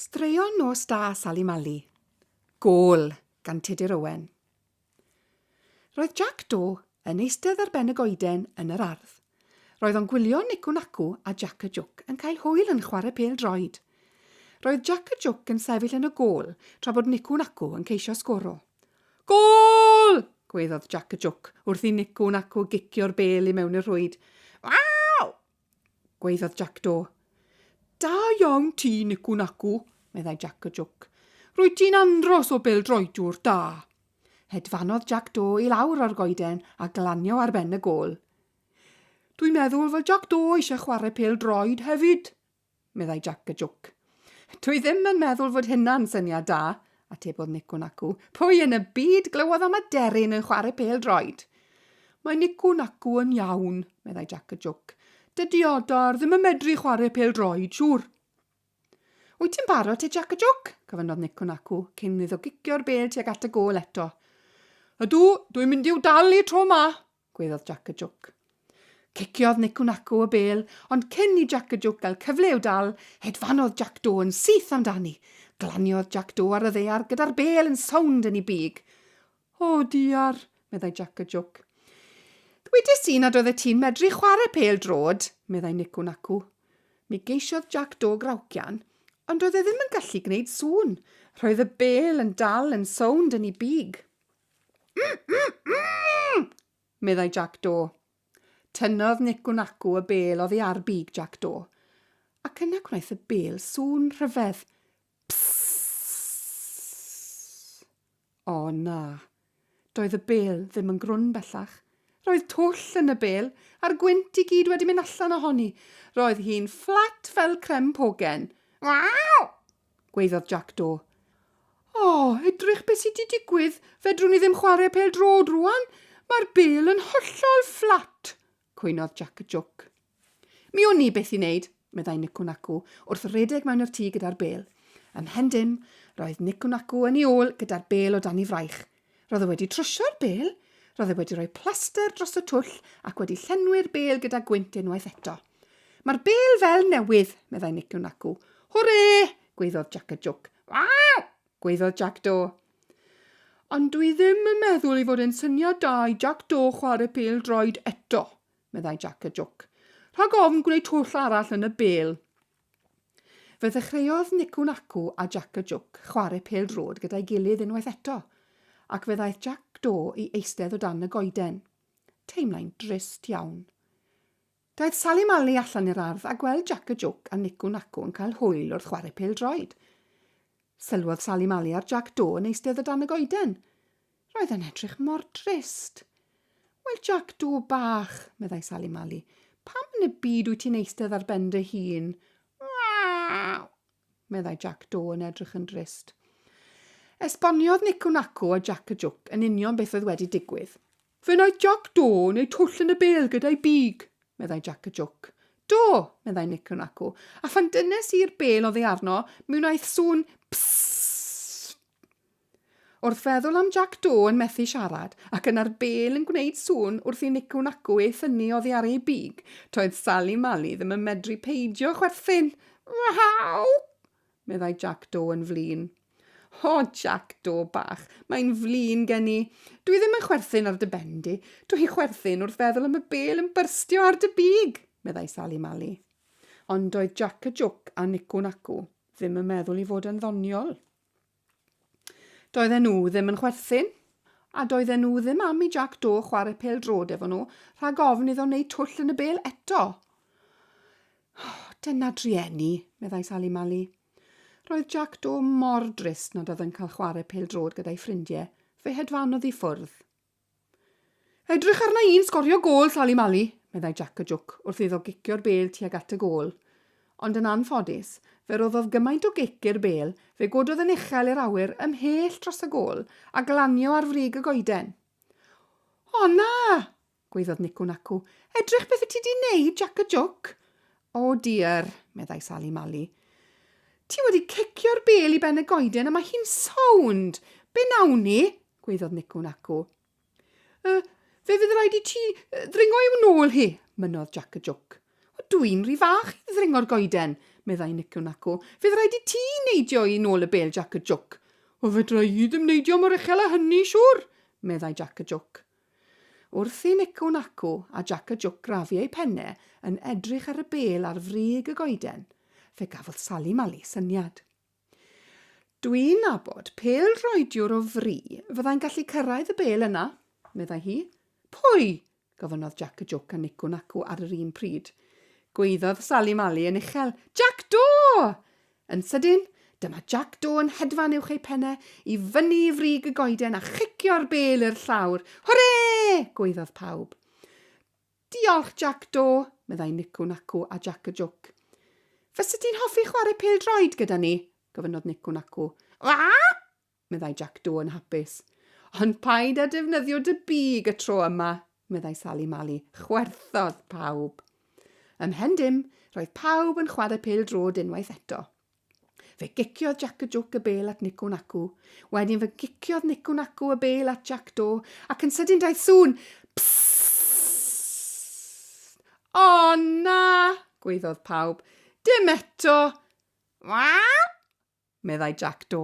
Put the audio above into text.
Straeon nos da Sali Mali. Gôl gan Tudur Owen. Roedd Jac Do yn eistedd ar ben y goeden yn yr ardd. Roedd o'n gwylio Nicw Nacw a Jac y Jwc yn cael hwyl yn chwarae pêl droed. Roedd Jac y Jwc yn sefyll yn y gôl tra bod Nicw Nacw yn ceisio sgoro. Gôl! gwaeddodd Jac y Jwc wrth i Nicw Nacw gicio'r bêl i mewn i'r rhwyd. Waw! Gwaeddodd Jac Do. Da iawn ti, Nicw Nacw, meddai Jac y Jwc. Rwyt ti'n andros o bêl-droediwr da. Hedfanodd Jac Do i lawr o'r goeden a glanio ar ben y gôl. Dwi'n meddwl fod Jac Do eisiau chwarae pêl-droed hefyd, meddai Jac y Jwc. Dwi ddim yn meddwl fod hynna'n syniad da, atebodd Nicw Nacw. Pwy yn y byd glywodd am aderyn yn chwarae pêl-droed? Mae Nicw Nacw yn iawn, meddai Jac y Jwc. Dydy adar ddim yn medru chwarae pêl-droed, siŵr. Wyt ti'n barod te, Jac y Jwc? gofynnodd Nicw Nacw, cyn iddo gicio'r bêl tuag at y gôl eto. Ydw, dwi'n mynd i'w dal i tro 'ma, gwaeddodd Jac y Jwc. Ciciodd Nicw Nacw y bêl, ond cyn i Jac y Jwc gael cyfle i'w dal, hedfanodd Jac Do yn syth amdani. Glaniodd Jac Do ar y ddaear gyda'r bêl yn sownd yn ei big. O diar, meddai Jac y Jwc. Ddwedes i nad oeddet ti'n medru chwarae pêl droed, meddai Nicw Nacw. Mi geisiodd Jac Do grawcian, ond doedd e ddim yn gallu gwneud sŵn. Roedd y bêl yn dal yn sownd yn ei big. Mm, mm, mm! meddai Jac Do. Tynnodd Nicw Nacw y bêl oddi ar big Jac Do, ac yna gwnaeth y bêl sŵn rhyfedd. Psss! O na. Doedd y bêl ddim yn grwn bellach. Roedd twll yn y bêl, a'r gwynt i gyd wedi mynd allan ohoni. Roedd hi'n fflat fel crem pogen. Waw! gwaeddodd Jac Do. O, edrych beth sy 'di digwydd, fedrwn ni ddim chwarae pêl-droed rŵan, mae'r bêl yn hollol fflat! cwynodd Jac y Jwc. Mi wn i beth i wneud, meddai Nicw Nacw, wrth redeg mewn i'r tŷ gyda'r bêl. Ymhen dim, roedd Nicw Nacw yn ei ôl gyda'r bêl o dan ei fraich. Roedd e wedi trwsio'r bêl, roedd e wedi rhoi plaster dros y twll ac wedi llenwi'r bêl gyda gwynt unwaith eto. Mae'r bêl fel newydd, meddai Nicw Nacw. Hwrê! gwaeddodd Jac y Jwc. Waw! gwaeddodd Jac Do. Ond dwi ddim yn meddwl ei fod e'n syniad da i Jac Do chwarae pêl droed eto, meddai Jac y Jwc. Rhag ofn gwneud twll arall yn y bêl. Fe ddechreuodd Nicw Nacw a Jac y Jwc chwarae pêl-droed gyda'i gilydd unwaith eto, ac fe ddaeth Jac Do i eistedd o dan y goeden. Teimlai'n drist iawn. Daeth Sali Mali allan i'r ardd a gweld Jac y Jwc a Nicw Nacw yn cael hwyl wrth chwarae pêl-droed. Sylwodd Sali Mali ar Jac Do yn eistedd o dan y goeden. Roedd e'n edrych mor drist. Wel, Jac Do bach, meddai Sali Mali, pam yn y byd wyt ti'n eistedd ar ben dy hun? Waw! meddai Jac Do yn edrych yn drist. Esboniodd Nicw Nacw a Jac y Jwc yn union beth oedd wedi digwydd. Fe wnaeth Jac Do wneud twll yn y bêl gyda'i big, meddai Jac y Jwc. Do, meddai Nicw Nacw, a phan dynnes i'r bêl oddi arno, mi wnaeth sŵn psss. Wrth feddwl am Jac Do yn methu siarad, ac yna'r bêl yn gwneud sŵn wrth i Nicw Nacw ei thynnu oddi ar ei big, toedd Sali Mali ddim yn medru peidio chwerthin. Waw! meddai Jac Do yn flin. O, Jac Do bach, mae'n flin gen i. Dwi ddim yn chwerthin ar dy ben di. Dwi'n chwerthin wrth feddwl am y bêl yn byrstio ar dy big, meddai Sali Mali. Ond doedd Jac y Jwc a Nicw Nacw ddim yn meddwl ei fod yn ddoniol. Doedden nhw ddim yn chwerthin, a doedden nhw ddim am i Jac Do chwarae pêl-droed efo nhw rhag ofn iddo wneud twll yn y bêl eto. Oh, dyna drueni, meddai Sali Mali. Roedd Jac Do mor drist nad oedd yn cael chwarae pêl-droed gyda'i ffrindiau, fe hedfanodd i ffwrdd. Edrych arna i'n sgorio gôl, Sali Mali, meddai Jac y Jwc wrth iddo gicio'r bêl tuag at y gôl. Ond yn anffodus, fe roddodd gymaint o gic i'r bêl, fe gododd yn uchel i'r awyr ymhell dros y gôl, a glanio ar frig y goeden. O na! gwaeddodd Nicw Nacw. Edrych beth wyt ti 'di neud, Jac y Jwc! O dear, meddai Sali Mali. Ti wedi cicio'r bêl i ben y goeden a mae hi'n sownd! Be nawn ni? gwaeddodd Nicw Nacw. Y, fe fydd rhaid i ti ddringo i'w nôl hi, mynnodd Jac y Jwc. O, dw i'n rhy fach i ddringo'r goeden, meddai Nicw Nacw. Fydd rhaid i ti neidio i nôl y bêl, Jac y Jwc. O, fedra i ddim neidio mor uchel â hynny, siŵr, meddai Jac y Jwc. Wrth i Nicw Nacw a Jac y Jwc grafu eu penne yn edrych ar y bêl ar frig y goeden, fe gafodd Sali Mali syniad. Dwi'n nabod pêl-droediwr o fri fyddai'n gallu cyrraedd y bêl yna, meddai hi. Pwy? gofynnodd Jac y Jwc a Nicw Nacw ar yr un pryd. Gwaeddodd Sali Mali yn uchel, Jac Do! Yn sydyn, dyma Jac Do yn hedfan uwch eu pennau i fyny i frig y goeden a chicio'r bêl i'r llawr. Hwrê! gwaeddodd pawb. Diolch, Jac Do, meddai Nicw Nacw a Jac y Jwc. Fyset ti'n hoffi chwarae pêl-droed gyda ni? gofynnodd Nicw Nacw. Wa! meddai Jac Do yn hapus. Ond paid â defnyddio dy big y tro yma, meddai Sali Mali. Chwerthodd pawb. Ymhen dim, roedd pawb yn chwarae pêl-droed unwaith eto. Fe giciodd Jac y Jwc y bêl at Nicw Nacw. Wedyn fe giciodd Nicw Nacw y bêl at Jac Do, ac yn sydyn daeth sŵn Psst! O na! gwaeddodd pawb. Dim eto! Wa! meddai Jac Do.